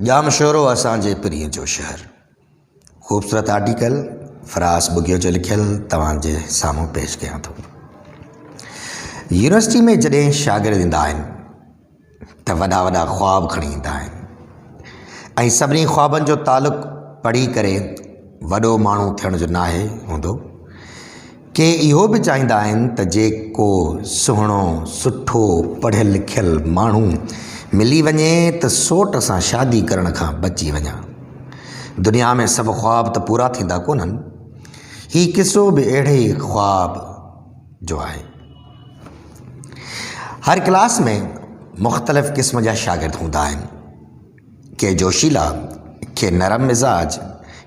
ڄامشورو اسان جي پرينء جو شهر. خوبصورت آرٽيڪل فراز ٻگهيو جو لکيل توهان جي سامهون پيش ڪيان ٿو. يونيورسٽي ۾ جڏهن شاگرد ايندا آهن ته وڏا وڏا خواب کڻي ايندا آهن ۽ سڀني خوابن جو تعلق پڙهي ڪري وڏو ماڻهو ٿيڻ جو ناهي هوندو. ڪي اهو به چاهيندا آهن ته جي ڪو سهڻو سٺو پڙهيل لکيل ماڻهو ملي وڃي ته سوٽ سان شادي ڪرڻ کان بچي وڃان. دنيا ۾ سڀ خواب ته پورا ٿيندا ڪونهن. هي قصو به اهڙي ئي خواب جو آهي. هر ڪلاس ۾ مختلف قسم جا شاگرد هوندا آهن. ڪي جوشيلا، ڪي نرم مزاج،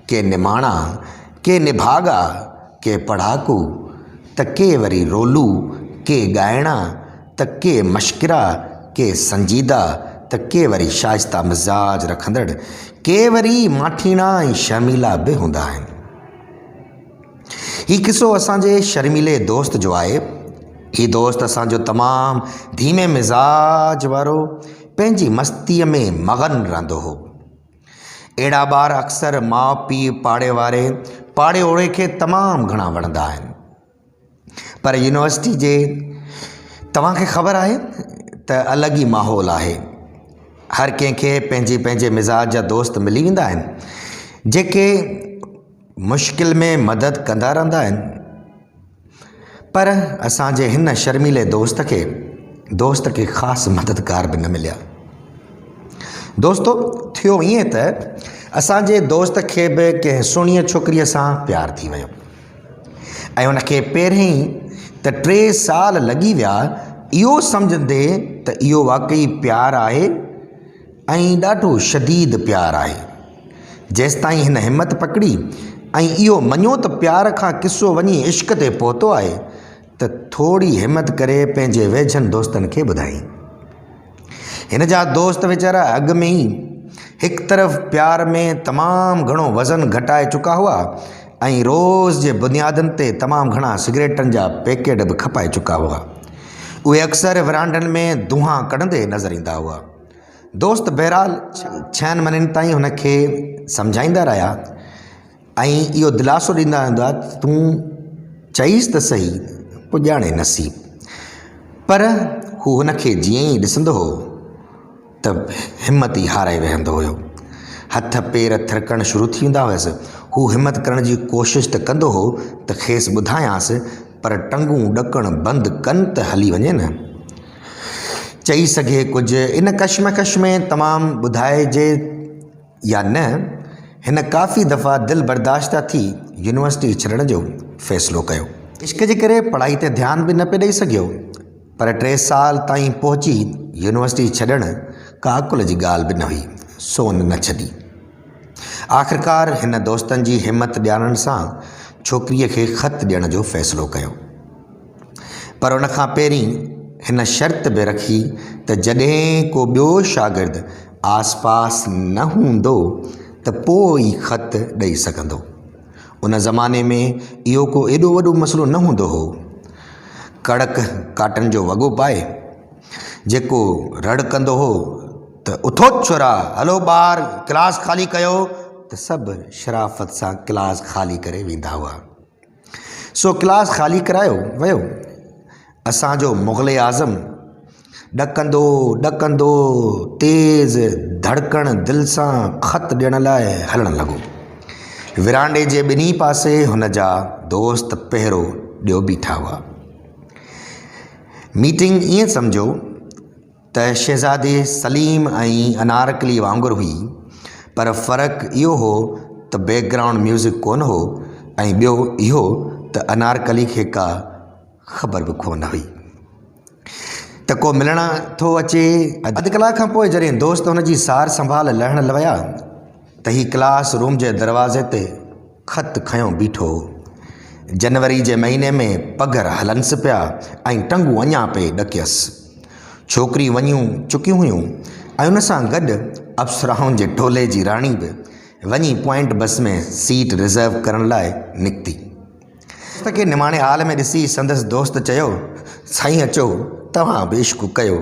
ڪي نماڻا، ڪي نڀاڳا، ڪي پڙهاڪو، ته ڪي وري رولو، ڪي ڳائڻا، ته ڪي مشڪرا، ڪي سنجيده، ته ڪي وري شائسته مزاج رکندڙ، ڪي وري ماٺيڻا ۽ شرميلا به هوندا آهن. هي قصو اسان جي شرميلي دوست جو آهي. هي دوست اسان جو تمام ڌيمي مزاج وارو پنهنجي مستيء ۾ مگن رهندو هو. اهڙا ٻار اڪثر ماء پيء پاڙي واري پاڙي اوڙي کي تمام گهڻا وڻندا آهن. پر يونيورسٽي جي توهان کي خبر آهي ته الڳ ئي ماحول آهي. هر ڪنهن کي پنهنجي پنهنجي مزاج جا دوست ملي ويندا آهن جيڪي مشڪل ۾ مدد ڪندا رهندا آهن پر اسان جي هن شرميلي دوست کي دوست کي خاص مددگار به نه مليا. دوستو ٿيو ائين ته اسان جي دوست کي به ڪنهن سهڻيء ڇوڪريء سان پيار ٿي ويو ۽ ان کي پهرين ته ٽي سال لڳي ويا اهو سمجهندي ته اهو واقعي پيار آهي ۽ ڏاڍو شديد پيار آهي. جيستائين هن همت پڪڙي ۽ اهو مڃيو ته پيار کان قصو وڃي عشق تي پهتو آهي ته ٿوري همت ڪري پنهنجي ويجهن دوستن کي ٻڌايائين. هن جا دوست ويچارا اڳ ۾ ئي هڪ طرف پيار ۾ تمام گهڻو وزن گهٽائي چڪا هئا ۽ روز جي بنيادن تي تمام گهڻا سگريٽن جا پيڪيٽ به کپائي چڪا هئا. اهي اڪثر ورانڊن ۾ دونهان ڪڍندي نظر ايندا هئا. دوست بهرحال ڇهن مهينن تائين هن کي سمجهائيندا رهيا ۽ اهو دلاسو ڏيندا رهندا ته تون چئيس ته سهي پوء ڄاڻي نصيب پر هو هن کي جيئن ئي ڏسندو هو ته همت ئي هارائي ويهندو هيو هٿ پير ٿرڪڻ شروع ٿي ويندا هيس هو همت ڪرڻ جي ڪوشش ته ڪندو هو ته کيس ٻڌايانس پر ٽنگون ڏڪڻ بند ڪن ته هلي وڃي نه. چئي سگهي ڪجهه ان ڪشمڪش ۾ تمام ٻڌائجي يا نه هن ڪافي دفعا دل برداشته ٿي يونيورسٽي ڇڏڻ جو فيصلو ڪيو. عشق جي ڪري پڙهائي تي ڌيان به نه پئي ڏئي سگهيو پر ٽي سال تائين پهچي يونيورسٽي ڇڏڻ ڪا عقل جي ڳالهه به نه هئي سو هن نه ڇڏي. آخرڪار هن دوستن جي همت ڏيارڻ سان ڇوڪريء کي خط ڏيڻ جو فيصلو ڪيو. پر ان کان پهرين هن شرط به رکي ته جڏهن ڪو ٻيو شاگرد آس پاس نه هوندو ته پوء ئي خط ڏئي سگهندو. ان زماني ۾ اهو ڪو ايڏو وڏو مسئلو نه هوندو هو. ڪڙڪ ڪاٽن جو وڳو پائي جيڪو رڙ ڪندو هو ته اٿو ڇورا هلو ٻار ڪلاس خالي ڪيو ته سڀ شرافت سان ڪلاس خالي ڪري ويندا هئا. سو ڪلاس خالي ڪرايو ويو. اسان جو مغل اعظم ڏڪندو ڏڪندو تيز ڌڙڪڻ دل سان خط ڏيڻ لاء هلڻ لڳو. ورانڊي جي ٻنهي پاسي هن جا دوست پهرو ڏيو بيٺا هئا. ميٽنگ ائين سمجهو ته شهزادي سليم ۽ انارڪلي وانگر هئي پر فرق اهو هو ته بيڪ گرائونڊ ميوزڪ ڪونه هو ۽ ٻيو اهو ته انارڪلي کي ڪا خبر به ڪونه هئي ته ڪو ملڻ ٿو اچي. اڌ ڪلاڪ کان پوء جڏهن دوست هن جي سار سنڀال لهڻ ويا ته هي ڪلاس روم جي دروازي تي خط کنيو بيٺو هو. جنوري جي مهيني ۾ پگهر هلنس پيا ۽ ٽنگون اڃا پئي ڏڪيس. ڇوڪريون وڃيون چڪيون هيون ۽ ان سان گڏ اپسرائن جي ٽولي جي راڻي به وڃي پوائنٽ بس ۾ سيٽ رزرو ڪرڻ لاء نڪتي. دوست کي نماڻي حال ۾ ڏسي سندس دوست چيو، سائين اچو، توهان به عشق ڪيو.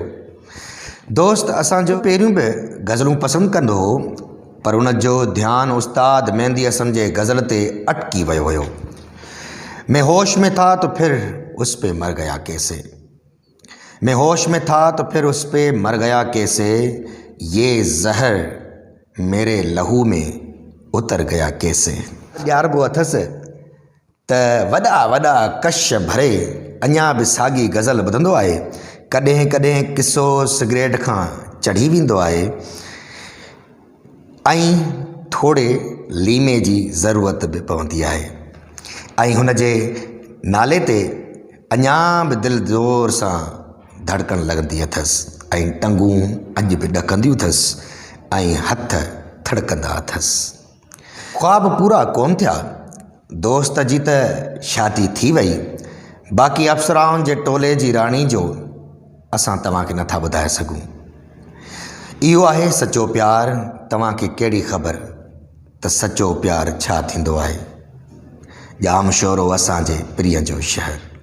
دوست اسان جو پهريون به غزلون پسند ڪندو هو پر ان جو ڌيان استاد مهندي حسن جي غزل تي اٽڪي ويو هيو. مين هوش ۾ ٿا تو ڦر اس پي مر گيا ڪيسي. مين هوش ۾ ٿا تو ڦر اس پي مر گيا ڪيسي يي زهر ميري لهو ۾ اتر گيا ڪيسي. ڏياربو اٿس ته وڏا وڏا ڪش ڀري اڃا به ساڳي غزل ٻڌندو آهي. ڪڏهن ڪڏهن قصو سگريٽ کان چڙهي ويندو آهي ۽ ٿوري ليمي جي ضرورت به پوندي آهي ۽ هن جي نالي تي اڃا به دل زور سان ڌڙڪڻ لڳندي اٿس ۽ ٽنگون اڄ به ڏڪنديون اٿس ۽ هٿ ٿڙڪندا اٿس. خواب پورا ڪونه ٿيا. دوست جي ته شادي ٿي وئي، باقي اپسرائن جي ٽولي جي راڻي جو اسان توهان کي نٿا ٻڌائي سگهون. اهو آهي سچو پيار، توهان کي ڪهڙي خبر ته سچو پيار ڇا ٿيندو آهي. ڄام شورو اسان جي پرينء جو شهر.